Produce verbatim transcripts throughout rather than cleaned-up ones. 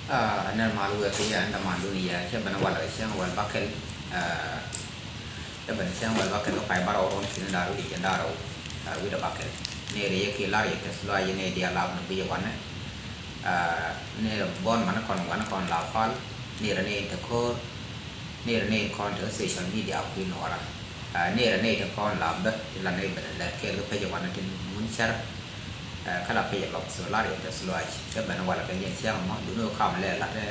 Aa, nɛr mal wek kɛ yɛ ɛn däman dun yɛ cɛ ben walɛ cäŋ wäl bakɛl. Aa, cɛ ben cäŋ wäl bakɛl kä pay barɔw run ki̱n da̱r wi̱c jɛn da̱r rɛw, da̱r wi̱c dɔ bakɛl. Nɛr yɛ kiɛ lar yɛ tɛth luaac yɛ nɛy diaal lap ni bi yɛ wanɛ. Aa, nɛr bɔn man kɔn wan kɔn la pal, nɛr nɛy te ko̱r, nɛr nɛy kɔn te social media kui̱ nuɔra. Aa, nɛr nɛy te kɔn la bä, la nɛy ben lɛt kɛɛl kä pecɛ wanɛ tin mun cär. Ɛ, kä la pecɛ lɔk so lar yɛ tɛth luaac cɛ ben walɛ kɛ jɛn cäŋ mɔ duni wä kam lɛ lat ɛ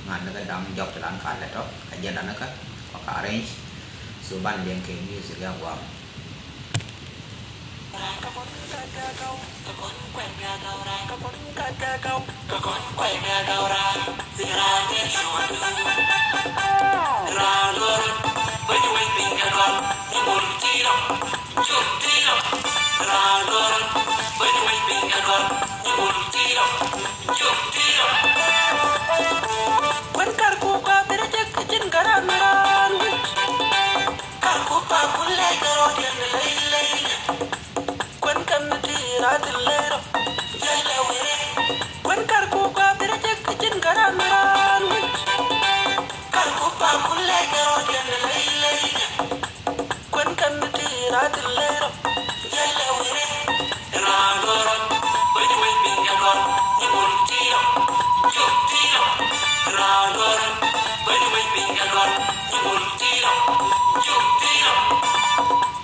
ŋa̱n ni kä da̱ŋ jɔk ti lan ka lɛt ɔ agenda ni kä kɔ ka arrange. So ban liɛŋ kɛ music ya guam. Kuɛn kar ku pa bere jek jin garan ran wich. Kar ku pa kun lɛ garo diɛn lɛ lɛ. Kuɛn kam ti rat lɛ ro. Jɛ lɛ were. Kuɛn kar ku pa bere jek jin garan ran wich. Kar ku pa kun lɛ garo diɛn lɛ lɛ. Kuɛn kɛn mi ti raa ti lɛɛrɔ. Jɛlɛ wiri. Raa dɔrɔ. Bäny wec piny kɛ dɔr. Nyɛ bul tiirɔ. Cuk tiirɔ. Raa dɔrɔ. Bäny wec piny kɛ dɔr. Nyɛ bul tiirɔ. Cuk tiirɔ.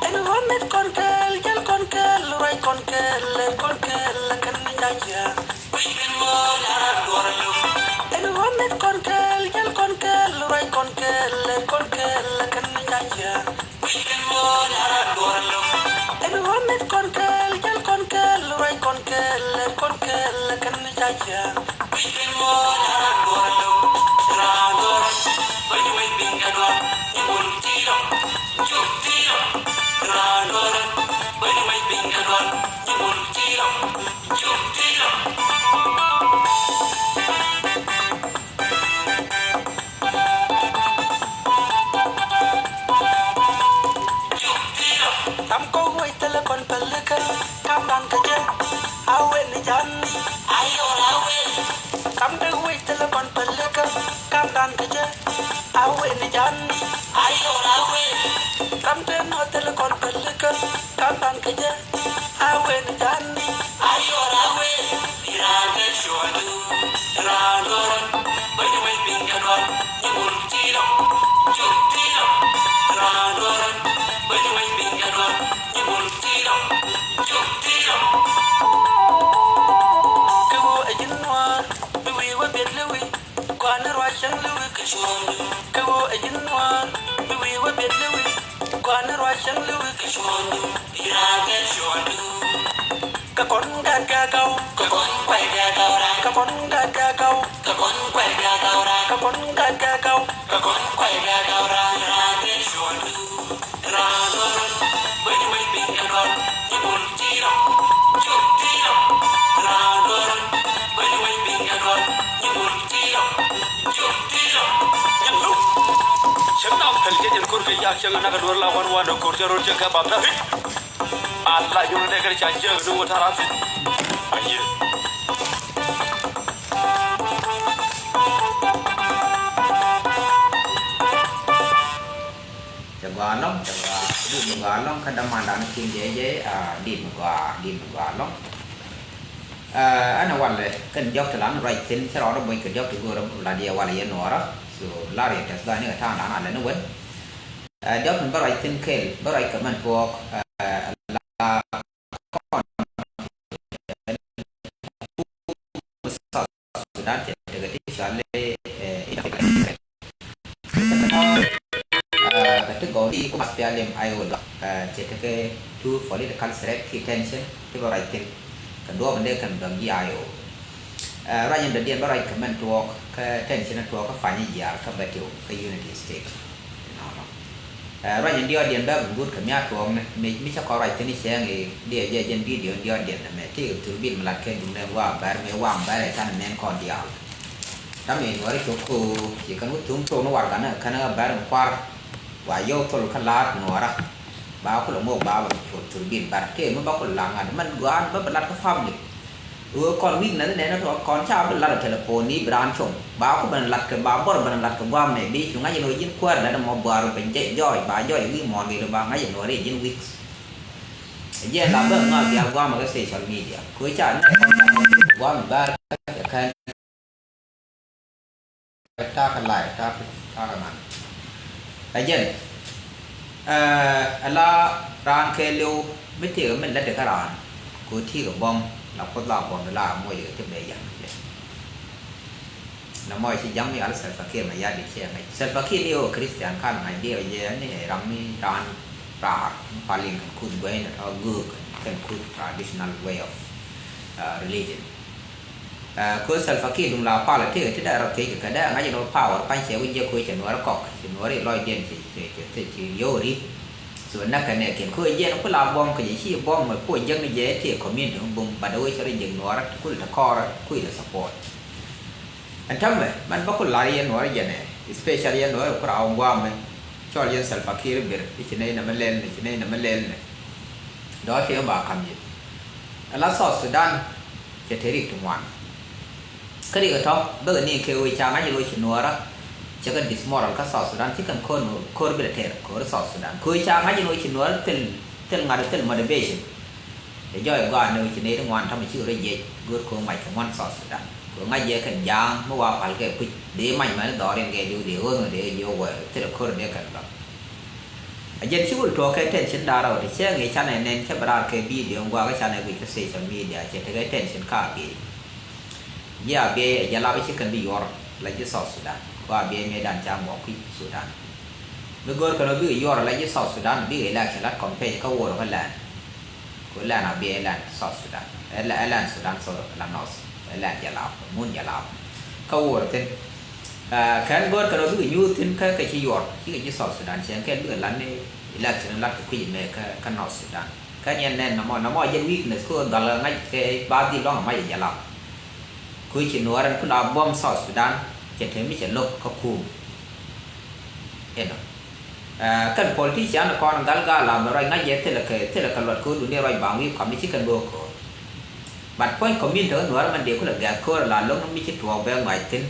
Ɛn ɣöö mith kɔn kɛɛl, jäl kɔn kɛɛl, ruac kɔn kɛɛl, lɛl kɔn kɛɛl, lɛ kɛn ni ca ciaŋ. Ɛn ɣöö mith kɔn kɛɛl, jäl kɔn kɛɛl, ruac kɔn kɛɛl, lɛl kɔn kɛɛl, lɛ kɛn ni ca ciaŋ. Ɛn ɣöö mith kɔn kɛɛl, jäl kɔn kɛɛl, ruac kɔn kɛɛl, lɛl kɔn kɛɛl, lɛ kɛn ni ca ciaŋ. Tam kɔk wec thilɛ kɔn pälikä, kam dan kä jɛ, a wen ni jan. Ayor a wen. Tam dek wec thilɛ kɔn pälikä, kam dan kä jɛ, a wen ni jan. Ayor a wen. Tam dek nɔ thilɛ kɔn pälikä, kam dan kä jɛ. A wen jan. Ayor a wen. Iran de shuadu. Iran doran. Bani wai pinga don. Ibul tira. Juk tira. Iran doran. Bani wai pinga don. Ibul tira. Juk tira. Kawo ajin nuar. Biwi wa bet lewi. Kɔn ruac cäŋ liwi kɛ cuɔ̱ɔ̱ŋdu. Kä ɣöö ɛ ji̱n ŋuan mi wi̱i̱ wä biɛt liwi. Kɔn ruac cäŋ liwi kɛ cuɔ̱ɔ̱ŋdu. Ira kɛ cuɔ̱ɔ̱ŋdu. Kä kɔn gat kɛ gaw. Kä kɔn kuay kɛ gaw ran. Kä kɔn gat kɛ gaw. Kä kɔn kuay kɛ gaw ran. Kä kɔn gat kɛ gaw. Kä kɔn kuay kɛ gaw ran. Ira kɛ cuɔ̱ɔ̱ŋdu. Cäŋ na päl kɛ jɛn ko̱r kɛ yak cäŋ na kɛ duɔ̱r la wan wan ko̱r cɛ rot cɛ kɛ bap na rik. A la nyuŋ dee kɛ ca cäŋ ni wä ta̱r a thi̱n. Ayië. Cɛ gɔaa ɛlɔ̱ŋ, cɛ gɔaa, dit mi gɔaa ɛlɔ̱ŋ kä dämandan King J J, a, dit mi gɔaa, dit mi gɔaa ɛlɔ̱ŋ. A, ɛn ɛ walɛ kɛn diɔ̱k ti lan ruac thi̱n, cä rɔɔdɛ buɔ̱ny kɛ diɔ̱k ti go̱o̱rä lat yɛ walɛ yɛ nuɔɔrä. So, lar yɛ tɛth gɔaa ni kɛ ta̱a̱ŋdan a lɛ ni wän. A, diɔ̱k tin bä ruac thi̱n kɛl, bä ruac kɛ mɛn tuɔɔk, a, la kɔn South Sudan cɛ tekɛ ti cɔal i̱, eh, Ɛ, kɛ ti gɔw ti kum S P L M I O luak, ɛ, cɛ tekɛ two political threat kiɛ tension ti bä ruac thi̱n. Kɛ duɔ̱ɔ̱p in dee kɛn dɔ̱ŋ ji̱ I O. Ɛ, ruac in dɔ̱diɛn bä ruac kɛ mɛn tuɔɔk, kä tension in tuɔɔk kä Panyijiar kä Bentiu kä Unity State. Nɔnɔ. Ɛ, ruac in diɔ̱ɔ̱kdiɛn bä bi guut kɛ mia̱a̱ tuɔɔkni, mi, mi cä kɔn ruac thi̱n i̱ cɛɛŋ i̱ diɛ jɛ jɛn video in diɔ̱ɔ̱kdiɛn ɛmɛ ti thurbil mi lat kɛ duŋdɛn wa bɛr mi waŋ bɛr ɛ can nɛn kɔn diaal. Tami nuɔri cok ko ci kɛn wä thuŋ tok ni warɛgani kɛn a bɛr in kuar. Wa yio̱w thol kä la̱a̱t nuɔra. Ba kulɛ ŋok ba bɛ col thurbil bɛr tëë mi ba kulɛ la̱a̱ŋ ŋa̱t mɛn gɔaa ni bä bɛ lat kä family. Ɣöö kɔn weakness nɛn tɔ kɔn ca bi lat ɛ telephone ni bi raan com. Ba ku ben lat kɛ ba bɔr ben lat kɛ guam nɛ bi cu ŋa̱c ɛn ɣöö ji̱n kuäär lat ɛmɔ buar ben jɛ jɔɔc ba jɔɔc wi̱i̱ muɔ̱ɔ̱n kɛ ba ŋa̱c ɛn ɣöö ri ji̱n weak. Ɛ jɛ la ben ŋa̱c diaal guam kɛ social media. Kö ca nɛ kɔn ca guam ba kɛ kɛn. Ta̱a̱ kä la̱a̱c ta̱a̱ kä ta̱a̱ kä ŋa̱n. Ɛ jɛn. Ɛ la raan kɛɛliw mi tëëkɛ min lätdɛ kä raan kɛ ɣöö ti̱i̱kɛ buɔ̱m la Kuoth la buɔ̱m la moc kɛ ti bɛ ya̱ŋ kɛ jɛ. Nɔmɔ ci ja̱ŋ mi yal Salva Kiir Mayardit ciɛ ŋa̱c. Salva Kiir ni ɣöö Christian kan ŋa̱c diɛ jɛ ni ram mi raan raar mi pal in kɛn kuth guɛy ni tɔ göök kɛn kuth traditional way of, uh, religion. Ɛ, kö Salva Kiir duŋ la pal ti ti dee rɔ thiec kɛ dee ŋa̱c ni power pa̱ny cɛ wi̱c jɛ kö cɛ nuɔ̱ɔ̱r kɔk cɛ nuɔ̱ɔ̱r ilɔcdiɛn cɛ cɛ cɛ cɛ cɛ yio̱o̱ri. So näk kɛ nɛɛkiɛn kö jiɛn ku la buɔ̱m kɛ jɛ ci buɔ̱m mɛ puɔ̱c jek ni jɛ ti community bum bat wee cɛ rɔ jek nuɔ̱ɔ̱r kul te kɔɔr kui̱ te support. Ɛn täämɛ man bä ku lar yɛn nuɔ̱ɔ̱r jɛnɛ, especially yɛn nuɔ̱ɔ̱r ku raw guamɛ cɔl yɛn Salva Kiir bir i̱ ci nɛy nɛmɛ lɛl nɛ ci nɛy nɛmɛ lɛl nɛ. Dɔ̱ ti ba kam yɛ. Ala South Sudan cɛ te rik ti ŋuan. Kä rik tɔ bäkɛ ni kɛ wee ca ŋa̱c in wee ci nuɔɔra. Cɛ kɛ dismoral kä South Sudan ci kɛn ko̱r ko̱r bi lɛ tɛr ko̱r South Sudan. Kɛ wee ca ŋa̱c in wee ci nuɔɔra thil thil ŋa̱t thil motivation. Cɛ jɔɔc gɔaa ni wee ci nɛy ti ŋuan tɔmɛ ci wee rɔ jiɛc go̱r ko̱r ŋa̱c kɛ ŋuan South Sudan. Kɛ wee ŋa̱c jɛ kɛn ja̱a̱ŋ mi wa pal kɛ kui̱ dee mac mɛn dhɔr in kɛ diw dee ɣööŋ dee jiɛ wee thil ko̱r dee kɛn lɔ. A jɛn ci wul tuɔɔk kɛ tension da̱rä wä ti cɛ ŋi̱i̱c canɛ nɛn cɛ bi raar kɛ video ŋuakä canɛ guic kä social media cɛ tekɛ tension ka Abiey. Ji̱ Abiey ɛ jɛ lap ci kɛn bi yuɔr la ji̱ South Sudan. Kɔ Abiey mëë dan ca ŋuɔk kui̱ Sudan. Mi go̱o̱r kɛn wä bikɛ yuɔr la ji̱ South Sudan bikɛ election la campaign kä wor kä lɛn. Ku lɛn Abiey lɛn South Sudan. Ɛ lɛn Sudan, sorry, la North. Ɛ lɛn jɛ lap, mun jɛ lap. Kä wor thin. Ɛ, kɛn go̱o̱r kɛn ɔ bikɛ nyuuth thi̱n kä kɛ ci yuɔr cikɛ ji̱ South Sudan cɛ kɛn bikɛ lat ni election lat kɛ kui̱c mɛ kä, kä North Sudan. Kä nyɛn nɛn nɔmɔ, nɔmɔ jɛn weakness kä ɣöö dhɔl ŋa̱c kɛ ba dhil lɔŋ ɛ mac ɛ jɛ lam. Kui̱ ci nuɔɔr ɛn ku la buɔ̱m South Sudan cɛ te mi cɛ lo̱k kä kum. Inɔ. Ɛ, kɛn politician kɔn gal gal la bɛ ruac ŋa̱c jɛ thilɛ kɛ, thilɛ kɛ luɔt kä ɣöö duundɛ ruac baŋ wi̱i̱ kɔam mi ci kɛn bä ɣöö ko̱o̱r. But puɔ̱ny community kä nuɔɔr mɛn dee kulɛ gɛ̈th ko̱o̱r la lo̱ŋ mi ci tuɔɔk bɛ ŋɔac thi̱n.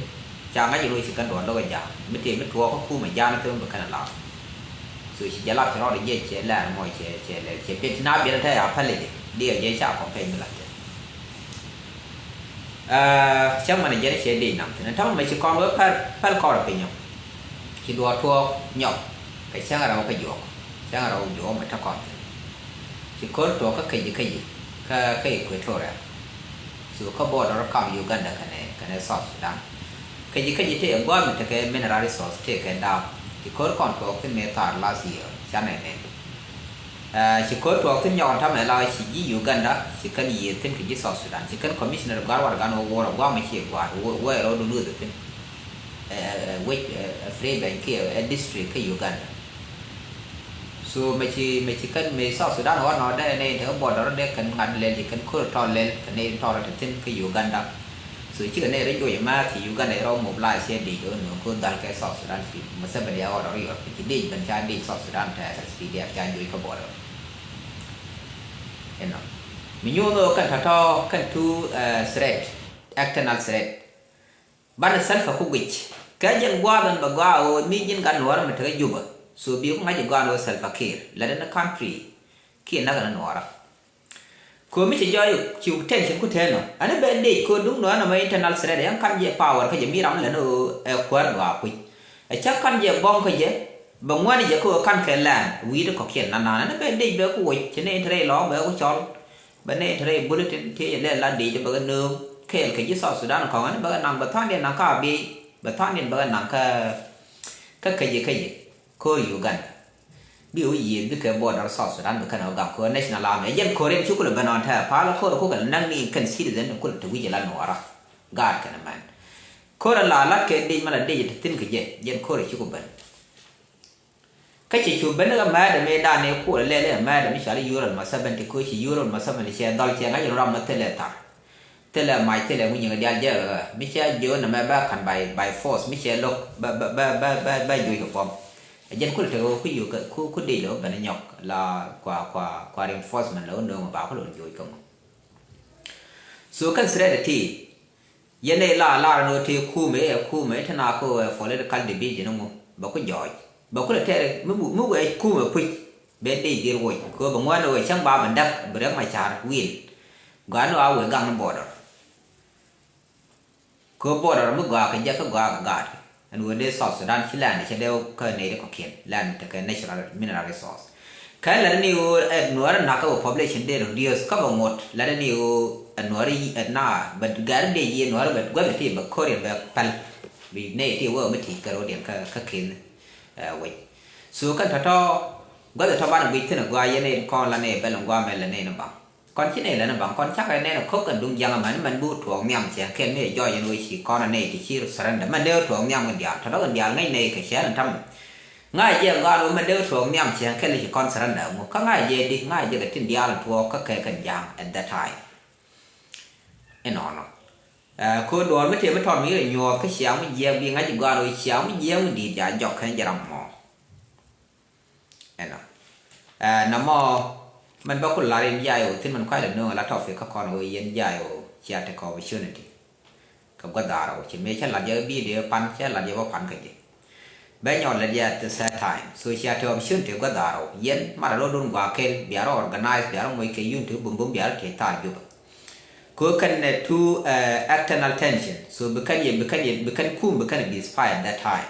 Ca ŋa̱c in wee ci kɛn duɔ̱ɔ̱r lo̱k ɛ ja̱a̱ŋ mi tëë mi tuɔɔk kä kumɛ ja̱a̱n thil mi kɛn ɛ lam. So ci jɛ lap ci rɔɔdɛ jiɛc cɛ lɛr mɔ cɛ cɛ lɛr cɛ piɛt na biɛt tɛ a päl i̱di diɛ jɛ ca kɔn pɛny mi lat jɛ. Cäŋ mɛn jɛ cɛ dee nam thin tɔŋ mɛ ci kɔn wee päl päl kɔr piny ɔ. Ci duɔ̱ɔ̱r tuɔɔk nyɔk kɛ cäŋ rɛw kä juɔk cäŋ rɛw juɔk mɛ te kɔn thin. Ci ko̱r tuɔɔk kä kɛci kɛci kä kä Equatoria. So kä border kam Uganda kɛnɛ kɛnɛ South Sudan. Kä ji̱ kä ji̱ tëë gua̱a̱th mi tekɛ mineral resource tëë kɛ da̱a̱p. Ci ko̱r kɔn tuɔɔk thi̱n mëë thaar last year canɛ nɛn. Ci ko̱r tuɔɔk thi̱n nyɔk tamɛ la ci ji̱ Uganda ci kɛn yiëë thi̱n kɛ ji̱ South Sudan ci kɛn commissioner gua̱a̱r wat gan wä wuɔr gua̱a̱r mi ci gua̱a̱r wä rɔɔdu luth thi̱n. Wec free bank kiɛ district kä Uganda. So mɛ ci mɛ ci kɛn mɛ South Sudan ɣɔn nɔ dee nɛ in te kä border dee kɛn ŋa̱t lɛl ci kɛn ko̱r tɔl lɛl kɛn nɛ in tɔl te thi̱n kä Uganda. So cikɛ nɛ rɛ joc ma ki Uganda rɔ mobilize cɛ dec ɣän nööŋ ko̱r dhal kɛ South Sudan ci Museveni a ɣɔn rɔ riɔt ci dec ben ca dec South Sudan te S S P D F ca joc kä border. Inɔ mi nyuuth ɣöö kɛn tɔ̱tɔ̱ kɛn two threat, external threat. Banɛ Salva ku guic kɛ jɛn gua̱a̱th ɛn bɛ gɔaa ɣöö mi ji̱n gat nuɔɔrä mi tekä Juba. So bi ku ŋa̱c i̱ gɔaa ni ɣöö Salva Kiir lät ɛn country kiɛ näk ɛn nuɔɔrä. Kɛ ɣöö mi ci jɔɔc ci tension ku tëë nɔ ɛn bɛ dec kɛ ɣöö duŋ nuɔɔrä nɔmɔ internal threat ɛn ka̱n jɛ power kä jɛ mi ram lät ni ɣöö ɛ kuäär gɔaa kui̱. Ɛ cä ka̱n jɛ bɔŋ kä jɛ bɛ ŋuɛ̈ni jɛ kä ɣöö ka̱n kɛ land wi̱i̱ ti kɔ̱kiɛn nanan ɛn bɛ dec bɛ ku woc ci ni interest lɔɔk bɛ ku cɔl. Bɛ nɛ interest bulletin ti lɛ la dec bɛ kɛ nööŋ kɛɛl kɛ ji̱ South Sudan kɔŋ ɛn bɛ kɛ naŋ bɛ tha̱a̱ŋdiɛn naŋ kä Abiey bɛ tha̱a̱ŋdiɛn bɛ kɛ naŋ kä kä käjɛ käjɛ ko̱r Uganda. Bi wä yiëëth bikɛ border South Sudan bi kɛn ɛ wä gam ko̱r national army ɛ jɛn ko̱r in ci kulɛ ben ɔn tɛ̈ pal ko̱r kukɛ naŋ ni kɛn citizen kulɛ te wi̱c ɛ la nuɔɔra. Gaat kɛn ɛ mɛn ko̱r ɛ la lat kɛ dec mɛ la dec ɛ te thi̱n kɛ jɛ jɛn ko̱r ɛ ci ku ben. Kä cɛ cu ben kä mɛɛdɛ mëë dan ëë kuɔlɛ lɛl ɛ mɛɛdɛ mi cɔal i̱ Yoweri Museveni ti köö ci Yoweri Museveni cɛ dhɔl cɛ ŋa̱c rɔ ram mi thilɛ thar. Thilɛ mac thilɛ ŋu nyiŋ diaal jɛ ɣä mi cɛ jiö nɛ mɛ bɛ ka̱n by by force mi cɛ lo̱k bɛ bɛ bɛ bɛ bɛ bɛ juɔc kɛ buɔ̱m. Ɛ jɛn kulɛ tekɛ ɣöö ku yuk ku ku dec lɛ wä ben nyɔk la kua kua kua reinforcement lɛ wä nööŋ ba ku lɛ wä juɔc kä mɔ. So kɛn threat ti yɛn ɛ la lar ni wä ti kumɛ ɛ kumɛ ti na ko ɛ political division ŋu bɛ ku jɔɔc bɛ ku lɛ tɛr mi wee kumɛ puc bɛ dee dhil woc ko bɛ ŋuan wee cäŋ ba bɛ däk bɛ rɛk ma car wil. Gɔaa ni wa wee gaŋ ni border. Kɛ border mi gɔaa kɛ jɛ kä gɔaa kɛ gaat. Ɛn ɣöö dee South Sudan ci land cɛ dee kä nɛy ti kɔ̱kiɛn, land tekɛ natural mineral resource. Kɛ lat ni ɣöö ɛ nuɔɔri nak kä ɣöö population dee reduce kä bɛ ŋot lat ni ɣöö ɛ nuɔɔri ɛ na bɛ gari dee yi nuɔɔri bɛ gua̱th ti bɛ korean bɛ pɛl. Bi nɛy ti wä mi ti kɛ road yɛn kä kä kin ɛ wec. So kɛn tɔ̱tɔ̱ gua̱th tɔ̱ banɛ guic thin ɛ gɔaa yɛn nɛy kɔn la nɛy bɛl ɛ gɔaa mɛ lɛ nɛy ni baŋ. Kɔn ci nɛy lɛ ni baŋ kɔn cakɛ nɛn ɛ ko̱k kɛn duŋ jiaŋ ɛmɛn mɛn bi wä tuɔɔk nhiam cɛ kɛn mi ɛ jɔɔc ɛn wee ci kɔn ɛ nɛy ti ci surrender mɛn dee wä tuɔɔk nhiam kɛn diaal tɔ̱tɔ̱ kɛn diaal ŋäc nɛy kɛ cɛɛl ɛn ta̱mɛ. Ŋa̱c jɛ ŋɔaar wä mɛn dee wä tuɔɔk nhiam cɛ kɛn li ci kɔn surrender ɛŋu kä ŋa̱c jɛ di ŋa̱c jɛ kɛ tin diaal ɛn tuɔɔk kä kɛ kɛn ja̱a̱ŋ at that time. Inɔnɔ. Ɛ ko̱ duɔɔr mi tëë mi tɔt mi rɛ nyuɔɔth kä ciaŋ mi jiɛɛk bi ŋa̱c ji̱ gɔaa ni wee ciaŋ mi jiɛɛk mi di̱i̱t ja jɔk kɛn jɛ ram mɔ. Ɛnɔ. Ɛ namɔ mɛn bä ku lar in jay ɣöö thin mɛn kuay lɛ nööŋ ala topic kä kɔn ɣöö yɛn jay ɣöö cia tekɛ opportunity. Kɛ gua̱th dhaar ɣöö ci mëë cä lat yɛ video pan cä lat yɛ bä pan kä jɛ. Bɛ nyɔl lɛ jɛ at the same time so cia tekɛ opportunity gua̱th dhaar ɣöö yɛn marɛ rɔɔdun gua̱a̱ kel bia rɔ organize bia rɔ moc kɛ unity bumbum bia rɔ tëë thaar Jubɛ. Kɛ ɣöö kɛn ɛ two external tension so bi kɛn yɛ bi kɛn yɛ bi kɛn kum bi kɛn bi spy at that time.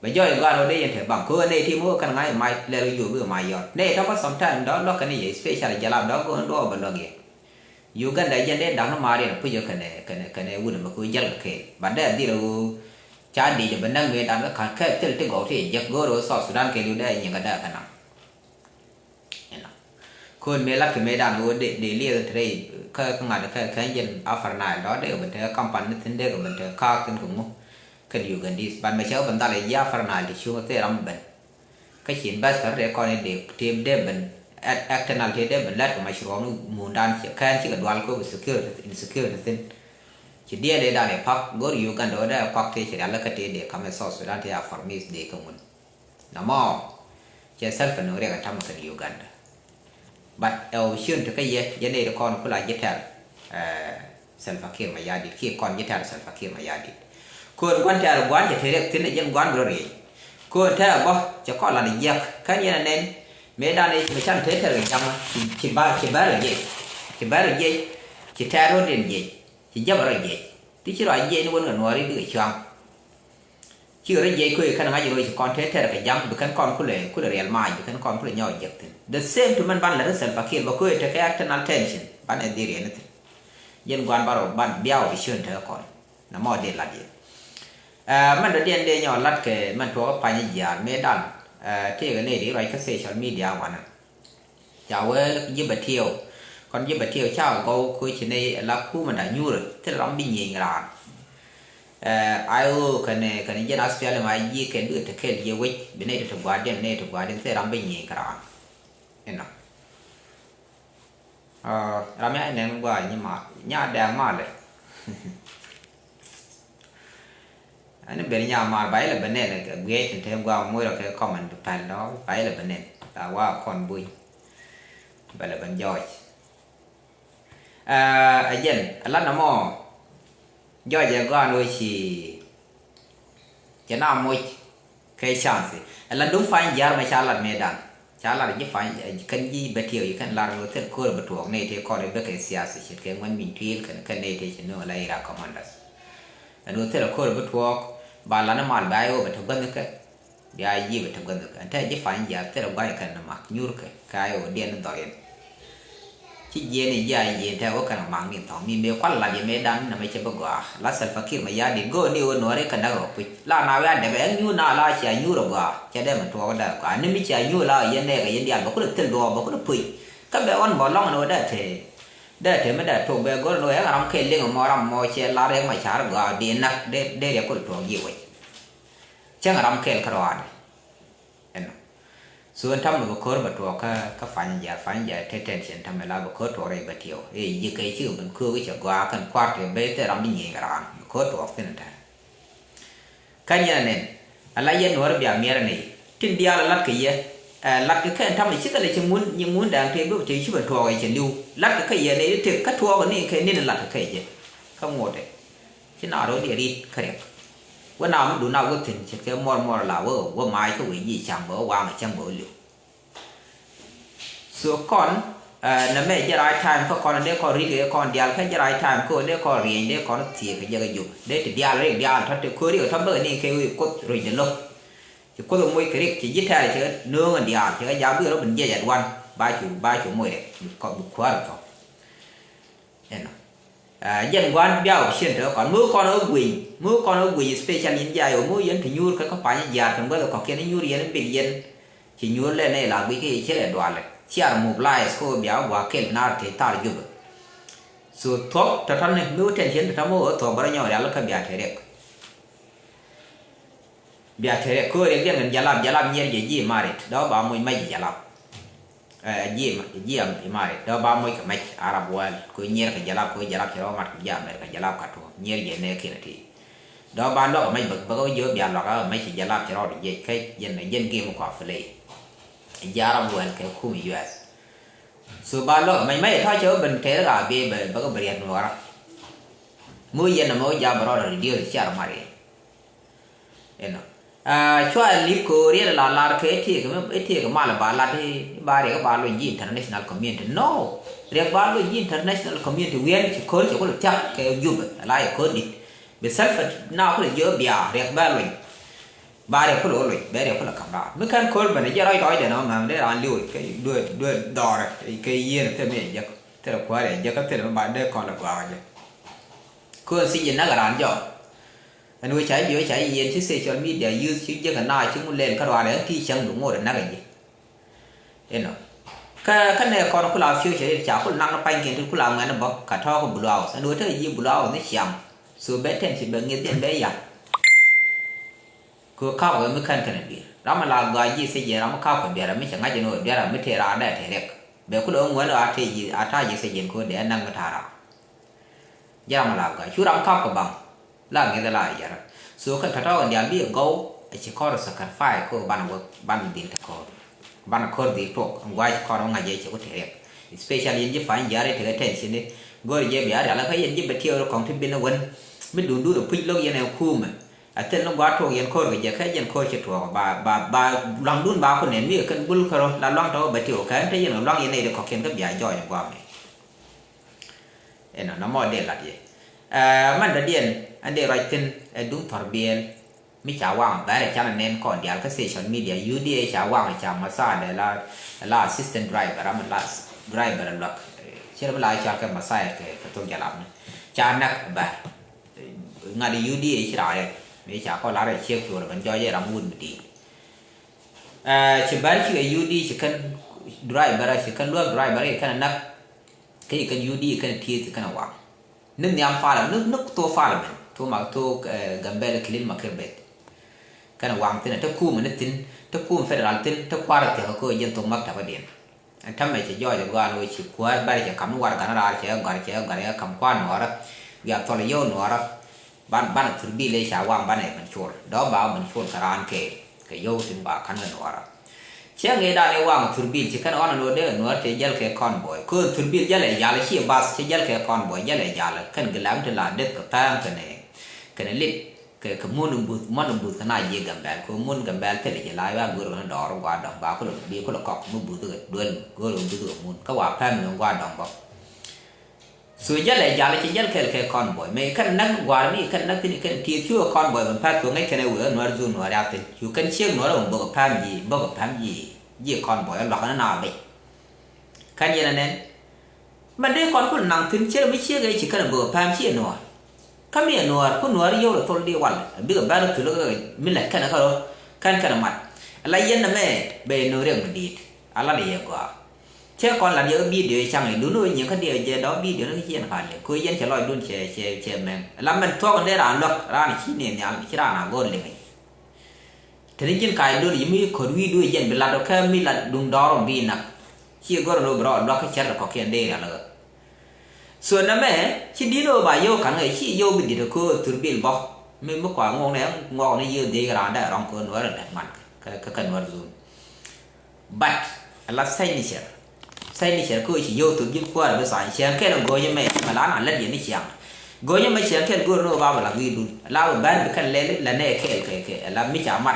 Bɛ jɔɔc gɔaa rɔ dee yɛn te baŋ ko̱ nɛy ti mi wä kɛn ŋa̱c mac lɛr wä juɔp wä mac yɔr nɛy tɔ̱ kä sometime dɔ̱ luäk kɛn yɛ special jalap dɔ̱ go̱o̱n duɔɔk bɛ luäk yɛ. Uganda jɛn dee da̱k ni maar yɛn puc yɛ kɛnɛ kɛnɛ kɛnɛ wun mɛ ko̱ jäl kɛ kɛɛl but dee dhil wä ca dic bɛ näk mëë dan kä ka̱n kɛ thil ti gɔw ti jek go̱o̱r wä South Sudan kɛ liw dee nyiŋ kɛ dee kɛ naŋ. Inɔ. Ko̱n mëë lat kɛ mëë dan ɣöö dee lieth te rɛy kä kä ŋa̱t kä kä jɛn Upper Nile dɔ̱ dee ben te company ni thi̱n dee ben te kaak thi̱n kɛ ŋu. Kɛn Ugandese ban mɛ cɛ ben dhal ji̱ Upper Nile ti cuŋ thil ram ben. Kä ci investor dee kɔn dee tëë dee ben external tëë dee ben lat kɛ mashruɔm ni mundan cɛ kɛn cikɛ dual kɛ insecurity insecurity thi̱n. Ci diɛɛl dee dan ɛ pak go̱r Uganda wä dee pak tëë ci rial kä tëë dee kamɛ South Sudan tëë a farmis dee kä ŋun. Namɔ cɛ Salva ni riɛk a tamɛ kɛn Uganda. But ɛ opportunity kä yɛ yɛ nɛy ti kɔn kula ji̱ tɛr Salva Kiir Mayardit kiɛ kɔn ji̱ tɛr Salva Kiir Mayardit. Ko̱n gua̱n tɛr gua̱n cɛ te riɛk thi̱n ɛ jɛn gua̱n bi rɔ riɛc. Ko̱n tɛr bä cɛ kɔn lat jiɛk kän yɛn ɛ nɛn mëë dan ɛ mi can te tɛr kɛ ja̱ŋä ci bär ci bär rɔ jiɛc ci bär rɔ jiɛc ci tɛr rɔ den jiɛc ci jäp rɔ jiɛc ti ci rɔ jiɛc ni wän kɛ nuɔɔri bikɛ cua̱ŋ. Cikɛ rɔ jiɛc köö kɛn ŋa̱c rɔ ci kɔn te tɛr kɛ ja̱ŋ bi kɛn kɔn kulɛ kulɛ riɛl maac bi kɛn kɔn kulɛ nyɔk jiɛk thi̱n. The same to mɛn ban lɛ ri Salva Kiir bɛ köö tekɛ external tension ban ɛ dhiriɛn ni thi̱n. Yɛn guan ban rɔ ban biaw bi ciön tekɛ kɔn. Namɔ dee lat yɛ. Mɛn dɔ̱diɛn dee nyɔk lat kɛ mɛn tuɔɔk pany jiaar mëë dan tëëkɛ nɛy di ruac kä social media wanɛ. Ca wee ji̱ bɛ tiɛw kɔn ji̱ bɛ tiɛw ca gɔw koci nɛy la kumɛ da nyuurɛ thil ram bi nyieny raan. Ai ɣöö kɛnɛ kɛnɛ jiɛn aspiali ma ji̱ kɛn bikɛ te kɛl jiɛ wec bi nɛy ti ti gua̱a̱r diɛn nɛy ti gua̱a̱r diɛn thil ram bi nyieny kɛ raan. Inɔ. Ram ya nɛn gua nyi ma nya dɛŋ malɛ. Ani ben nya mar ba ilɛ ben nɛn guiɛ tin te gua moc rɔ kɛ comment bi pɛl dɔ ba ilɛ ben nɛn la wa kɔn buny. Bɛ lɛ ben jɔɔc. Ɛ jɛn a lat na mɔ jɔɔc ɛ gɔan wä ci cɛ na moc. Kɛ chance ɛ la duŋ pany jiar mɛ ca lat mɛ dan ca lat ji̱ pany kɛn ji̱ bɛ tiɛw ji̱ kɛn lar ŋö thil ko̱r bɛ tuɔɔk nɛy tëë kɔn i̱ bɛ kɛ siasa ce̱tkɛ ŋuɛn min tuil kɛn kɛn nɛy tëë ci nööŋ la ira commanders. Ɛn ɣöö thil ko̱r bɛ tuɔɔk ba lan i̱ mal bɛ a i̱ ɣöö bɛ te guänh kɛ bia ji̱ bɛ te guänh kɛ ɛn tɛ ji̱ pany jiar thil gua̱ny kɛn ni mak nyurkɛ kɛ a i̱ ɣöö diɛn ni dhɔriɛn. Ci jiɛn i̱ ji̱ a jiɛn tɛ wä kɛn mak ni thɔŋ mi mëë kual lat yɛ mëë dan ni mɛ cɛ bi gɔaa la Salva Kiir mɛ ya dit go̱o̱r ni wä nuɔ̱ɔ̱ri kɛ näk rɔ puc la na wä a dɛpɛ ɛn nyuur na la cia nyuur ɛ gɔaa cɛ dee mɛ tuɔɔk dee gɔaa ni mi cia nyuur la yɛn nɛɛkɛ yɛn diaal bɛ kulɛ thil duɔɔk bɛ kulɛ puc. Kä bɛ ɣɔn bɔ lɔŋ ni wä dee te dee te mi dee tok bɛ go̱r ni wä ɛn ram kɛ liŋ mɔ ram mɔ cɛ la rɛk mɛ car gɔaa di näk dee dee riɛk kulɛ tuɔɔk ji̱ wec. Cäŋ ram kɛl kä rɔaadɛ. Ɛnɔ. So ɛn tam ni bɛ ko̱r bɛ tuɔɔk kä kä pany jiaar pany jiaar te tension tam mi la bɛ ko̱r tuɔɔk rɛy bɛ tiɛw ɛ ji̱ kɛ cikɛ ben köök i̱ cɛ gɔaa kɛn kua̱r tëë ben thil ram bi nyieny kɛ raan bɛ ko̱r tuɔɔk thi̱n ɛn tɛn. Kä nyɛn ɛnɛn ala yɛn nuɔ̱ɔ̱r bia miɛr ɛn i̱ tin diaal ɛ la̱t kɛ yɛ. Ɛ, latkɛ kɛ ɛn tamɛ cikɛ lɛ ci ŋun, nyi ŋun da̱a̱ŋ tëë bi tëë ci ben tuɔɔk ɛ cɛ li̱w. Latkɛ kɛ yɛ nɛy ti tëk kä tuɔɔk ni kɛ ni̱n latkɛ kɛ jɛ. Kä ŋotdɛ. Ci na ro̱l yɛ ri̱t kä riɛk. Wä na mi dun na wä thi̱n ce̱tkɛ muɔr muɔr la wä, wä maac kä wee ji̱ ca̱ŋ bä wä waŋ ɛ cäŋ bä wä li̱w. So kɔn, ɛ, nɛ mɛ jɛ right time kä kɔn dee kɔn ri̱t kɛ kɔn diaal kä jɛ right time kä dee kɔn riɛny dee kɔn thiek kɛ jɛ kɛ jup. Dee ti diaal riɛk diaal tɔ̱ ti ko̱ri kɛ tɔ̱ bä ni kɛ wee kuoth rɔ̱c dɛ lo̱k. Ci kuoth moc kɛ riɛk ci ji̱ tɛɛr cɛ nööŋ in diaal cɛ kɛ jaak bi rɔ bin jiɛc aduan. Ba cu, ba cu moc riɛk bi kɔ, bi kuäär kɔ. Inɔ. Ɛ, jɛn gua̱n bia option te kɔn mi kɔn ɛ gueny, mi kɔn ɛ gueny special in jay o mi yɛn ti nyuur kä kä pany jiaar kɛn guäth kɔkiɛn inyuur yɛn ibil yɛn. Ci nyuur lɛ nɛy la guic kä yɛ ci lɛ dualɛ. Ciar mobilize kä bia gua̱a̱ kel nar te thar Jubɛ. So thuɔ̱k tɔ̱tɔ̱ni mi wä tension tɔ̱tɔ̱ mi wä thuɔ̱k bä rɔ nyɔk rial kä bia te riɛk. Bia te riɛk kä riɛk riɛk in jalap, jalap nyier jɛ ji̱ marit dɔ̱ ba moc mac jalap. Ɛ, ji̱ ma-, ji̱ am-, imarit dɔ̱ ba moc kɛ mɛc Arab world kɛ nyier kɛ jalap kɛ jalap cɛ rɔ mat kɛ ji̱ America jalap ka tuɔ nyier jɛ nɛ kinɛ ti. Dɔ̱ ba luɔk kɛ mɛc bä, bä kɛ ji̱ bia luɔk kɛ mɛc cɛ jalap cɛ rɔ di jiɛc kɛ jɛn, jɛn game kua play. Ji̱ Arab world kɛ kum U S. So ba luɔk kɛ mɛc mɛc tɔ̱ cɛ wä ben tɛɛr ka biey bä, bä kɛ bä riɛt nuɔra. Mu yɛn nɛ mɛ wä jam bä rɔ di diöl ciar mari. Inɔ. Aa, cua lip kɛ ɣöö riɛt la lar kɛ itek mi, itek mal ba lat i ba riɛk ba luny ji̱ international community. No. Riɛk ba luny ji̱ international community wiɛn ci ko̱r ci kulɛ thiak kɛ Jubɛ la yɛ ko̱r dit. Bi Salva na kulɛ jiök bia riɛk bɛ luny. Ba riɛk kulɛ wä luny, bɛ riɛk kulɛ ka̱m raar. Mi kɛn ko̱r ben jiɛ rɔy rɔy dɛn ɔ mɛm dee raan li̱w kɛ duel, duel dhɔrɛ kɛ yieen thil mi jɛ jek. Thil kuäär jɛ jek kä thil mi ba dee kɔn lɛ gua̱a̱k jɛ. Ko̱r si ji̱ näk raan jɔk. Ɛn ɣöö ca ji̱ ɣöö ca ji̱ yɛn ci social media use ci jiäk ɛ naath ci ŋun lɛl kä ruaadɛ ɛn ti cäŋ du ŋot ɛ näk ɛ ji̱. Inɔ. Kä, kä nɛ kɔn kula future ca kul naŋ ni panykiɛn ti kula ŋuɛn bä ka tɔ̱ɔ̱k Blue House. Ɛn ɣöö te ji̱ Blue House ni ciaŋ. So bɛ tɛn ci bɛ ŋi̱th jɛn bɛ ya̱. Kɛ ɣöö ka̱p ɣöö mi kän kɛn ɛ dui̱r. Ram mi la gɔaa ji̱ thec jɛn ram mi ka̱p kɛ dui̱r ram mi cɛ ŋa̱c ɛn ɣöö dui̱r ram mi tëë raan dee tëë riɛk. Bɛ kulɛ ɣöö ŋuɛn ɣöö a tëë ji̱, a ta̱a̱ ji̱ thec jɛn kɛ ɣöö dee ɛ näk mi ta̱a̱ ram. Jɛ ram la gɔaa cu ram kap kɛ baŋ. La ŋi̱th la yɛrä. So kɛn tɔ̱tɔ̱ kɛn diaal bi ɛ gɔw. Ɛ ci kɔr sacrifice kɛ banɛ wä banɛ dhil te kɔr. Banɛ kɔr dhil tuɔk ɛn gua̱c kɔr wä ŋa̱c jɛ cɛ wä te riɛk. Especially yɛn ji̱ pany jiaar i̱ tekɛ tension i̱ go̱r jɛ bia rial kä yɛn ji̱ bɛ tiɛɛr kɔŋ ti bin ɛ wän. Mi dundun ɛ puc lo̱k yɛn ɛ kuumɛ. Ɛ thil ni gua̱a̱r tuɔk yɛn kɔr kɛ jɛ kɛ yɛn kɔr ci tuɔɔk ba, ba, ba luaŋdun ba ku nɛn mi ɛ kɛn bul kärɔ la luaŋ tɔ̱ bɛ tiɛɛr kɛ ɛn te yɛn luaŋ yɛn nɛy ti kɔkiɛn kä bia jɔɔc ɛ gua̱a̱mɛ. Inɔ nɔmɔ dee lat yɛ. Ɛ, mɛn dɔ̱diɛn ɛn dee ruac thi̱n ɛ duŋ thɔr biɛɛl. Mi ca waŋ bɛr ɛ canɛ nɛn kɔn diaal kä social media U D A ca waŋ ca Masad la, la assistant driver ram la driver luak. Cir mi la cal kɛ Masad kɛ, kɛ thok jalap ni ca näk bɛr. Ŋa̱t U D A ci raar yɛ mi ca kɔn lar ɛ ciek cuɔr ben jɔɔc ɛ ram wut mi di̱i̱t. Ɛ, ci bɛr cikɛ U D ci kɛn driver ci kɛn luak driver ci kɛn näk. Kä ci kɛn U D kɛn tieth kɛn waŋ. Ni nhiam parliament, ni, ni thok parliament, thok ma, thok, eh, Gambel clean ma kir bet. Kɛn waŋ thin, te kum ni thin, te kum federal thin, te kuar thiak ko jen thok maktab din. Ɛn tämɛ cɛ jɔɔc ɛ gɔaa ni wee ci kuäär bɛr cɛ kam ni war gan raar cɛ gɔr cɛ gɔr cɛ kam kuar nuɔrä. Bia thɔl yio̱w nuɔrä. Ban, ban thurbil ëë ca waŋ banɛ ben col. Dɔ̱ ba ben col kɛ raan kɛ, kɛ yio̱w tin ba ka̱n kɛ nuɔrä. Cɛ ŋi̱i̱cdan ëë waŋ thurbil ci kɛn ɣɔn ɛn ɣöö dee nuɔr tëë jäl kɛ convoy. Köön thurbil jälɛ jäl ci bus ci jäl kɛ convoy jälɛ jäl. Kɛn gilam ti la deth kɛ pɛm kɛnɛ, kɛnɛ lit kɛ, kɛ mun in buth, mun in buth kɛ na jiɛ Gambɛl. Kɛ mun Gambɛl thilɛ jiɛ la ya go̱r kɛn dɔɔr gua̱a̱r dɔ̱ŋ ba kulɛ bi kulɛ kɔk mi buth kɛ duel go̱r kɛ buth kɛ mun. Kä wa pɛm ni gua̱a̱r dɔ̱ŋ bä. So jälɛ jal ci jäl kɛl kɛ convoy. Mɛ kɛn näk gua̱a̱r mi kɛn näk thin kɛn tieth cu convoy mɛ pa̱th kɛ ŋäc kɛn ɛ wee nuɔr dhun nuɔr ya thin. Cu kɛn ciek nuɔr ɛ mɛ bok pam ji̱, bok pam ji̱, ji̱ convoy ɛ luak ni na bɛc. Kɛn yɛn ɛ nɛn. Mɛ dee kɔn kul naŋ thin ciek mi ciek ɛ ci kɛn ɛ bok pam ci ɛ nuɔr. Kä mi ɛ nuɔr, ku nuɔr yio̱w lɛ thol di wal. Bikɛ bɛr thul mi lɛ kɛn ɛ kärɔ, kɛn kɛn ɛ mat. Ala yɛn ɛ mɛ bɛ nuɔr riɛk mi di̱i̱t. Ala dee yɛ gɔaa. Cɛ kɔn lat yɛ kä bidio cɛ caŋ i̱ dun wä nyiŋ kä diɛ jɛ dɔ̱k bidio ni kä ciɛn pal yɛ. Kö yɛn cɛ lɔcdun cɛ, cɛ, cɛ mɛŋ. La mɛn thuɔ̱k in dee raan luäk, raan ci ni nhial, ci raan a go̱o̱r liŋ i̱. Te ni ji̱n kac dol i̱ mi ko̱r wi̱i̱du i̱ jɛn bi lat ɔ kɛ mi lat duŋ dɔɔr ɔ bi nak. Ci go̱r in wä bi rɔ luäk kä cɛr kɛ kɔ̱kiɛn dee rial ɣä. So nɛmɛ, ci di̱t ɣä ba yio̱w ka̱n ɣä, ci yio̱w bi di̱t ɔ kö thurbil bä. Mi, mi kua ŋuɔk nɛ, ŋuɔk ni yio̱w dhiec raan dee rɔ̱ŋ kö nuɔr in dee man kɛ, kɛ, kɛ nuɔr dhun. But ala signature, signature kä ci yio̱w thop ji̱n kuäär bi sign, ciɛŋ kɛl go̱o̱nyä mɛ mɛ la na lät yɛn ni ciaŋ. Go̱o̱nyä mɛ ciɛŋ kɛl go̱o̱r ni wä ba bɛ la gui̱i̱r dun la bɛ bär bi kɛn lɛl la nɛ kɛl kɛ kɛ la mi ca mat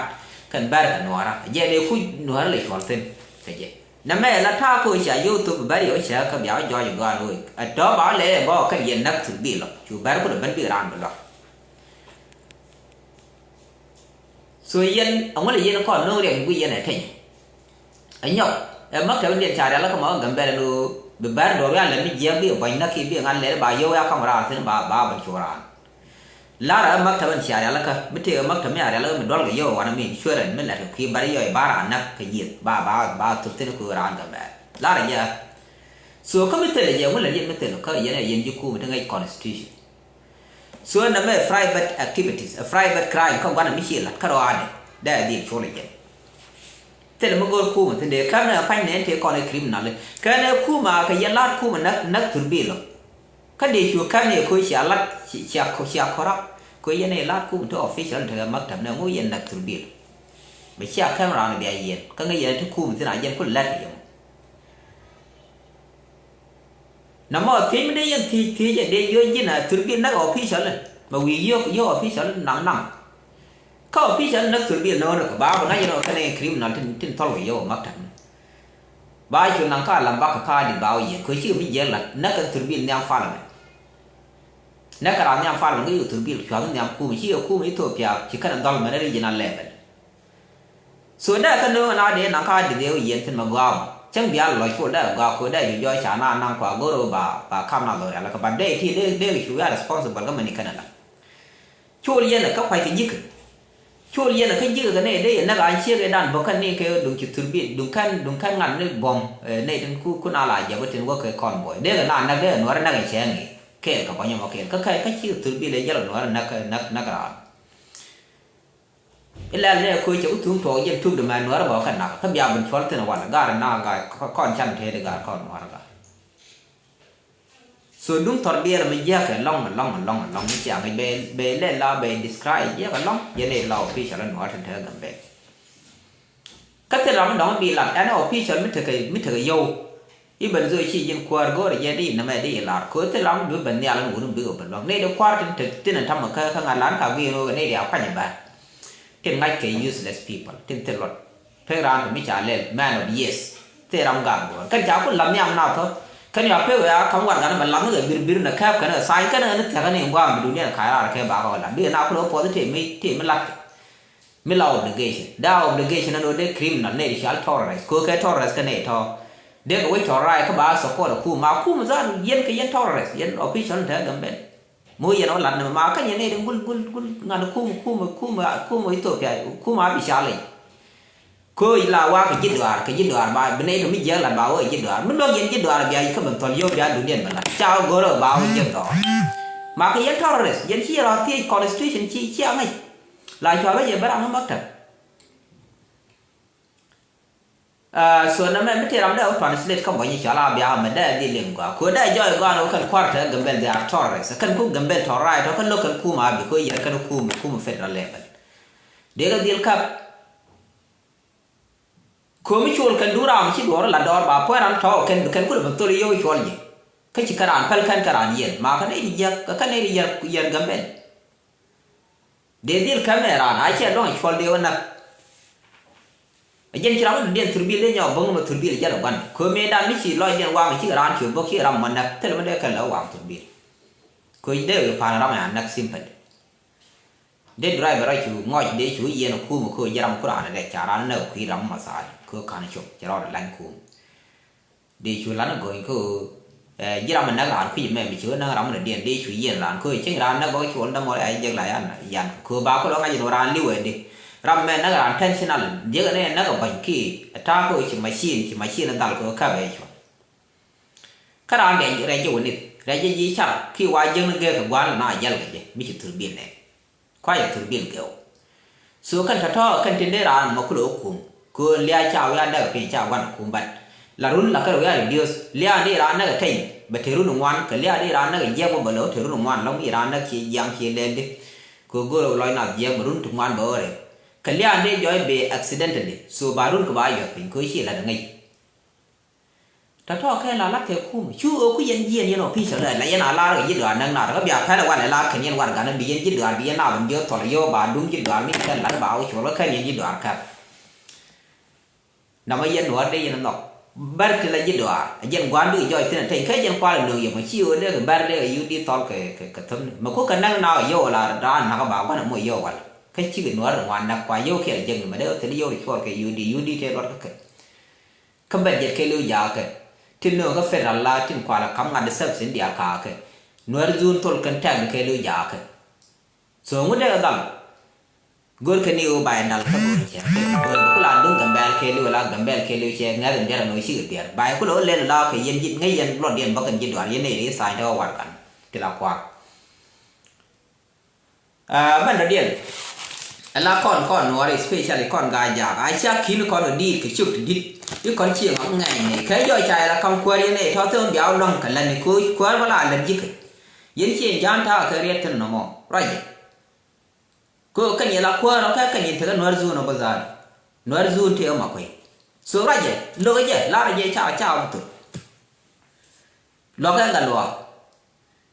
kɛn bär kɛ nuɔra jɛ dee kuc nuɔra lɛ cuɔl thin kɛ jɛ. Nɛ mɛ la ta̱a̱ kä ci a yio̱w thop bär yɛ wä ciaŋ kä bia wä jɔɔc gɔaan wä a tɔ̱ ba wä lɛ bä wä kɛn yɛn näk thil bi lɔ cu bär kulɛ ben bi raan bi luak. So yɛn aŋu lɛ yɛn kɔn no̱o̱ŋ riɛk mi gui yɛn ɛ teny. Ɛ nyɔk ɛ maktab in diɛn ca rial kä ma kä Gambɛl ɛn ɣöö bi bɛr duɔr wial lɛ mi jiɛk bi ɛ buɔ̱ny näk ki bi ɛ ŋa̱n lɛr ba yio̱w ya ka̱m raar thi̱n ba ba ben cu raan. Lar ɛ maktab in ca rial kä mi tëë ɛ maktab mi a rial kä mi duɔl kɛ yio̱w wanɛ mi insurance mi lɛt kɛ kui̱ bɛr yio̱w ba raan näk kɛ nyieth ba ba ba thop thi̱n kɛ ɣöö raan Gambɛl. Lar ɛ jɛ. So kä mi thilɛ jɛ ŋu lɛ yɛn mi thilɛ kä yɛn ɛ yɛn ji̱ kum ti ŋäc constitution. So nɛmɛ private activities, a private crime kä gua̱n mi ci lat kä rɔaadɛ dee a dhil col ijen. Thilɛ mi go̱o̱r kumä thin dee kɛn ɛ pa̱ny nɛn tëë kɔn ɛ criminal. Kɛn ɛ kumä kɛ yɛn la̱t kumä näk näk thurbil ɔ. Kä dee cu kɛn ɛ ko̱ cia lat cia cia kɔrak ko̱ yɛn ɛ la̱t kumä ti official tekɛ maktab nɛ ŋu yɛn näk thurbil. Bɛ cia kɛn raan bia yɛn kä ŋäc yɛn ti kumä thin a jɛn ku lɛt yɛn. Nɔmɔ thiec mi dee yɛn thiec thiec ɛ dee yio̱c ji̱n a thurbil näk official. Mɛ wi̱i̱ yio̱k yio̱k official naŋ naŋ. Kä official näk thurbil nööŋ rɛ kɛ ba bɛ ŋa̱c inɔ kɛn in criminal tin tin thɔl wä yio̱k ɛ maktab. Ba cu naŋ ka lam bak kɛ ka dit ba wä yiëë kɛ ci kɛ mi jiɛk lat näk kɛn thurbil nhiam parliament. Näk kɛ ram nhiam parliament kä yio̱k thurbil cuath nhiam kumɛ ci kɛ kumɛ Ethiopia ci kɛn in dhɔl mɛn regional level. So dee kä nööŋ na dee naŋ ka di dhiew yien thin ma gɔaa mɔ cäŋ bia lɔc col dee gɔaa ko dee ju jɔɔc ca na naŋ kua go̱r ba ba kam na dhɔr yala kä ba dee ti dee dee cu ya responsible kä mani kɛn la. Col yɛn kä kuac kɛ ji̱k. Col yɛn kä ji̱k kɛ ne dee yɛ näk an ciek dan bä kɛn ni kɛ duŋ ci thurbi duŋ kɛn duŋ kɛn ŋa̱n ni buɔ̱m ne tin ku ku na la jɛ bä tin wä kɛ kɔn buɔy dee kɛ na näk dee nuɔr näk cɛŋ ni kɛɛl kɛ bä nyɔmɔ kɛɛl kä kä ci thurbi le jɛl nuɔr näk näk näk raan. Ilɛl nɛ koc cɛ ku thuŋ tuɔɔk jɛn tuk di mɛ nuɔrä bä kä nak kä bia bin cuɔl thin wal gar na ga kɔn can tëëdi gar kɔn nuɔrä gar. So duŋ thɔr biɛl mi jiäk kɛ lɔŋ lɔŋ lɔŋ lɔŋ mi ciaŋ bɛ bɛ lɛ la bɛ describe jiäk lɔŋ yɛn ila official nuɔrä tin tëë Gambel. Kä thil ram mi dɔŋ bi lat ɛn official mi tekɛ mi tekɛ yɔw. I̱ ben dhoi ci ji̱n kuäär go̱o̱rɛ jɛ di nɛmɛ di ilar ko̱ thil ram bi ben nhial in wun in bikɛ ben luäk nɛy di kua̱r tin te tin in ta̱mɛ kä kä ŋa̱t lan ka gui̱i̱n wä nɛy di a kuany bä. Tin ŋa̱c kɛ useless people tin thil luɔt. Pek raan kɛ mi ca lɛl man of years. Thil ram gak guɔ̱ɔ̱r kɛn ca ku lam nhiam na thɔ kɛn ya pek ya ka̱m warɛgak ni bɛ lam ni kɛ bir bir ni kɛp kɛn kɛ tha̱a̱ny kɛn kɛ ni thia̱k kɛn in gua̱a̱m bi dunia ni ka̱c raar kɛ bakɔ lam bi na ku lɛ puɔth tëë mi tëë mi lat kɛ. Mi la obligation da obligation ɛn ɣöö dee criminal nɛy ti cal terrorist kɛ ɣöö kɛ terrorist kä nɛy tɔ̱. Dee kɛ wec tɔ̱ raay kä ba support ɛ kum ma kum dhan yɛn kɛ yɛn terrorist yɛn official ni te Gambel. Mi wä yɛn ɔ lat ni ma kä yɛn nɛy ti gul gul gul ŋa̱n kum kum kum kum Ethiopia kum a bi cal i̱. Kɛ ɣöö la wa kɛ ji̱ dɔaar kɛ ji̱ dɔaar ba bi nɛy tɔ̱ mi jiɛk lat ba wä kɛ ji̱ dɔaar mi luäk yɛn ji̱ dɔaar bia kä ben thɔl yio̱w bia dunia bɛ lat ca wä go̱rä ba wä ji̱ dɔaar. Ma kɛ yɛn terrorist yɛn ci yɛn rɔ thiec constitution ci ci a ŋäc. La cua bä jɛ bä ram mi maktab. So nɛmɛ mi ti ram dee wä translate kä bɔny cɔal a bia mɛ dee dhi liŋ gɔaa ko dee jɔy gɔaa ni wä kɛn kuar te Gambel they are terrorists kɛn ku Gambel terrorist kɛn local kuma bi ko yɛr kɛn kuma kuma federal level. Dee kɛ dhil kap. Komi col kɛn du ram ci duɔr la dɔr ba puɔy ram tɔ kɛn kɛn kulɛ bä thol yow col jɛ. Kä ci kɛ ram pɛl kɛn kɛ ram yɛn ma kɛ nɛy ti jiäk kɛ kɛn nɛy ti yɛr yɛr Gambel. Dee dhil kɛmɛ raan a cɛ luɔ̱ŋ cuɔl dee wä näk. A jɛn ci ram wä diɛn thurbil dee nyɔk bo̱ŋ mɛ thurbil jɛl ɛ gua̱n kɛ mëë dan mi ci lɔc diɛn waŋ ci raan ci bo̱k ci ram mɔ näk thil mɛ dee kɛn lɛ waŋ thurbil. Kɛ dee wä pan ram a näk simple. Dee driver a cu ŋɔc dee cu yiɛn kum kɛ ji̱ ram ku raan dee ca raan näk kui̱ ram mɔ thaal kɛ ka̱n cop ci rɔɔd lany kum. Dee cu lan gɔny kä ɣöö ji̱ ram mi näk raan kui̱c mɛ mi ci wä näk ram mi diɛn dee cu yiɛn raan kä ɣöö cieŋ raan näk bä kä cuɔl dämɔ ɛ jek la yan yan kä ɣöö ba kä lɔ ŋa̱c in wä raan li̱w ɛ di. Ram mɛ näk raan tensional jiäk ɛn ɛ näk ɛ bäny ki ɛ ta̱a̱ kä ɣöö ci machine ci machine dhal kä ɣöö käp ɛ cuɔl. Kä raan rɛc rɛc jɛ wä nith rɛc jɛ ji̱ car ki wa jiäk ni gɛɛk kɛ gua̱a̱r la na jäl kɛ jɛ mi ci thurbil nɛ. Kuayɛ thurbil gɛw. So kɛn tɔ̱tɔ̱ kɛn tin dee raan mɔ kulɛ wä kum. Köön lia̱a̱ ca wiaa däk piny ca gua̱n kum bat. La run la kɛn wiaa reduce lia̱a̱ ni raan näk teny bɛ te run ŋuan kɛ lia̱a̱ ni raan näk jiɛk bä bɛ lɛ wä te run ŋuan lɔŋ i̱ raan näk ci jiaŋ ci lɛl di. Kö go̱o̱r wä lɔc nath jiɛk bɛ run ti ŋuan bɛ wä rɛp. Kɛ lia̱a̱n dee jɔɔc bɛ accidentally, so ba run kɛ ba yɔt piny kɛ ɣöö ci lat ŋäc. Tɔ̱tɔ̱ kɛ la lat kɛ kumɛ cu ɣöö ku yɛn jiɛn yɛn official la yɛn a lar kɛ ji̱ dɔaar näk nar kä bia pɛl walɛ lar kɛn yɛn warɛgan bi yɛn ji̱ dɔaar bi yɛn nap in ji̱ thɔl yio̱w ba duŋ ji̱ dɔaar mi ci kɛn lat ba wä cuɔl kä kɛn yɛn ji̱ dɔaar kɛp. Namɔ yɛn nuɔ̱ɔ̱r dee yɛn nhɔk bär ti la ji̱ dɔaar a jɛn gua̱a̱r duk jɔɔc thin a teny kä jɛn kual a nööŋ yɛ mɔ ci ɣöö dee kɛ bär dee kɛ yio̱w di thɔl kɛ kɛ thämni mɛ ku kɛ näk na kɛ yio̱w la raan nakä ba gua̱n a moc yio̱w wal kä cikɛ nuɔ̱ɔ̱r ŋuan näk kua yio̱w kiɛ la jek ni mɛ dee kɛ thil yio̱w ri cuɔr kɛ yio̱w di yio̱w di tëë luɔt kä kɛ. Kä bɛt jɛt kɛ li̱w jakä tin nööŋ kä federal la tin kual a kam ŋa̱t di sɛp thin diaal kakä. Nuɛr dhun thol kɛn tɛk di kɛ li̱w jakä. So ŋut dee kɛ dhal. Go̱r kɛ ni ɣöö ba yɛ dal kä go̱r cɛ go̱r bä ku la duŋ Gambɛl kɛ li̱w la Gambɛl kɛ li̱w cɛ ŋɛth in diɛr nɔ cikɛ diɛr ba yɛ ku lɛ ɣöö lɛl la kɛ yɛn ji̱ ŋäc yɛn luɔt diɛn bä kɛn ji̱ duar yɛn nɛy ri tha̱a̱ny tɔ̱ warɛgan ti la kua̱r. Aa, mɛn dɔ̱diɛn. Ala kɔn kɔn nuɔɔri, especially kɔn Gaa-jaak a cia ki̱n kɔn kɛ diit kɛ ciök ti di̱t. I̱ kɔn cieŋ ɔk ŋɛɛny nɛy kɛ jɔc ca yɛl a ka̱m kuäär yɛn nɛy tɔ̱ thil bia wä lɔ̱ŋ kɛ lätni kɛ ɣöö kuäär bä la lät ji̱ kɛ. Yɛn cieŋ ja̱a̱n ta̱a̱ kɛ riɛt thi̱n nɔmɔ ruacɛ. Kɛ ɣöö kɛn yɛl a kuäär ɔ kɛ kɛn yɛn tekɛ Nuäär zone ɔ bä dha̱a̱r. Nuäär zone tëë ɔ ma kuey. So ruacɛ lo̱kɛ jɛ la̱rä jɛ ca ca ɔ bä thok. Luakä ɛ gat luaak.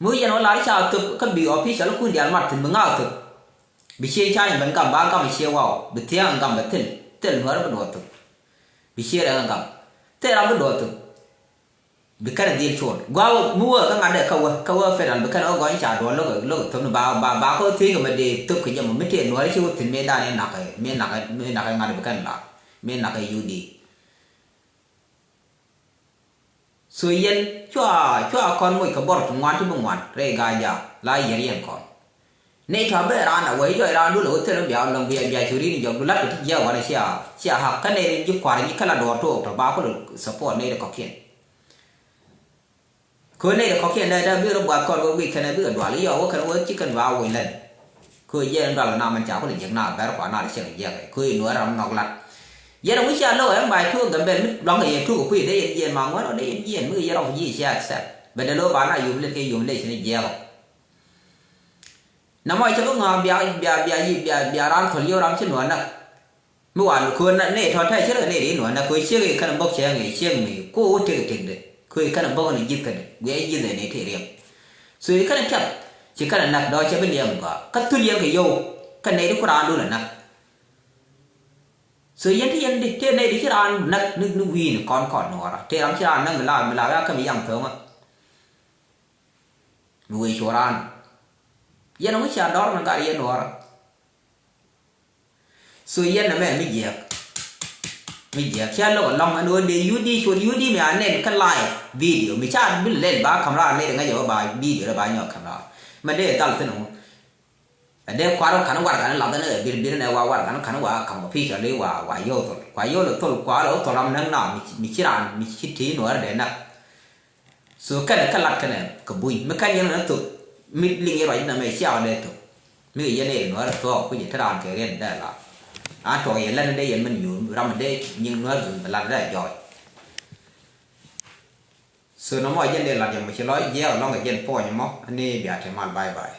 Mi wi̱i̱ yɛn wä lar ca thöp kä bi official kun diaal mat thi̱n bi ŋaak thöp. Bi cie ca ni ben gam ba gam cie waw bi thia̱a̱ŋ gam bɛ thil thil nuäär bi duɔth thöp. Bi cie rɛŋ gam thil ram bi duɔth thöp. Bi kɛn dhil cuɔl gua̱a̱ mi wä kä ŋa̱t dɛ kä wä kä wä federal bi kɛn wä gɔny ca duɔl lo̱k lo̱k thöp ni ba ba ba kä wä thiec kɛ mɛ dee thöp kɛ jɛ mɔ mi tëë nuäär ci wä thi̱n mëë dan in nak mëë nak mëë nak ŋa̱t bi kɛn lar mëë nak U D. So yɛn cua cua kɔn moc kɛ bɔr ti ŋuan ti bi ŋuan rɛy Gaa-jaak la yɛr yɛn kɔn. Nɛy tɔ̱ bɛ raan a wee jɔc raan dul a wee thil mi bia lɔŋ bia bia cu rin jɔk du lat kɛ ti jiɛk wan cia cia hak kä nɛy rin ji̱ kua̱r nyi kä la duɔɔr took tɔ̱ ba kulɛ support nɛy ri kɔ̱kiɛn. Kö nɛy ti kɔ̱kiɛn dee dee bikɛ rɔ buath kɔn wä guic kɛn ɛ bikɛ dual i̱ yɔɔk wä kɛn wä ci kɛn ba woc lät. Kö jiɛn in dual kɛ na mɛn ca kulɛ jiäk na bɛr kua na ti cieŋ jiɛk kö in wä ram nɔk lat. Yɛn ɛ wi̱c ca lo̱k ɛn ba tuk Gambɛl mi luaŋ kɛ yɛ tuk ɛ kui̱ dee yɛn jiɛn ma ŋuɛn ɔ dee yɛn jiɛn mi kɛ yɛn rɔf ji̱ cia accept bɛ dee lo̱k ba na yum lät kɛ yum lec ni jiɛk ɔ. Namɔ cɛ bi ŋɔ̱a̱ŋ bia bia bia bia bia raan thɔl yio̱w ram ci nuɔ̱ɔ̱n näk. Mi wan kö nɛ tɔ̱ tɛ̈ cä rɛ nɛ ri nuɔ̱ɔ̱n nɛ kö ciek i̱ kɛn bäk cɛ ŋi̱i̱ ciek mi ko wä tek tek dɛ kö i̱ kɛn bäk ni ji̱th kädɛ guiɛ ji̱th ɛ ni te riɛm. So i̱ kɛn tiap ci kɛn näk dɔ̱ cɛ bi liɛm gɔaa kä thul yɛn kɛ yio̱w kɛn nɛ ri ku raan dun ɛ näk. So yɛn ti yɛn di te nɛ ri ci raan näk ni ni wi̱i̱ ni kɔn kɔn nuɔ̱ɔ̱rä te ram ci raan näk mi la mi la ya kä mi yaŋ thöŋä. Mi wee cuɔ̱ɔ̱ran yɛn ŋu cia dɔr mi gat yɛn nuɔ̱ɔ̱rä. So yɛn nɛ mɛ mi jiɛk mi jiɛk cia lo̱k alɔ̱ŋ ɛn ɣöö dee yudi cuɔt yudi mi a nɛn kä live video mi ca bi lɛl ba ka̱m raar nɛy ri ŋäc ɛ bä ba video rɛ ba nyɔk ka̱m raar mɛ dee dhal thin ŋu. Ɛ dee kuar wä ka̱n warɛgan lath ɛn ɛ bir bir ɛn ɛ wa warɛgan ka̱n wa ka̱m kɛ picture li wa wa yio̱w thol kua yio̱w lɛ thol kua lɛ wä thol ram näk na mi ci raan mi ci ti nuɔ̱ɔ̱rä dee näk. So kɛnɛ kä lat kɛnɛ kɛ buny mi kɛn yɛn ɣän thok mi liŋ yɛ ruac inɔ mɛ cia ɣän dee thok. Mi kɛ yɛn ɛ nuɔ̱ɔ̱rä thuɔɔk kui̱c ɛ te raan kɛ riɛn dee la. An tuɔk yɛ lɛn dee yɛn min nyuur ram dee nyiŋ nuɔ̱ɔ̱r dhun bɛ lat dee jɔɔc. So nɔmɔ jɛn dee lat yɛ mɔ ci lɔc jiɛɛk lɔŋ kɛ jɛn puɔ̱ny mɔ ni bia te mal bye bye.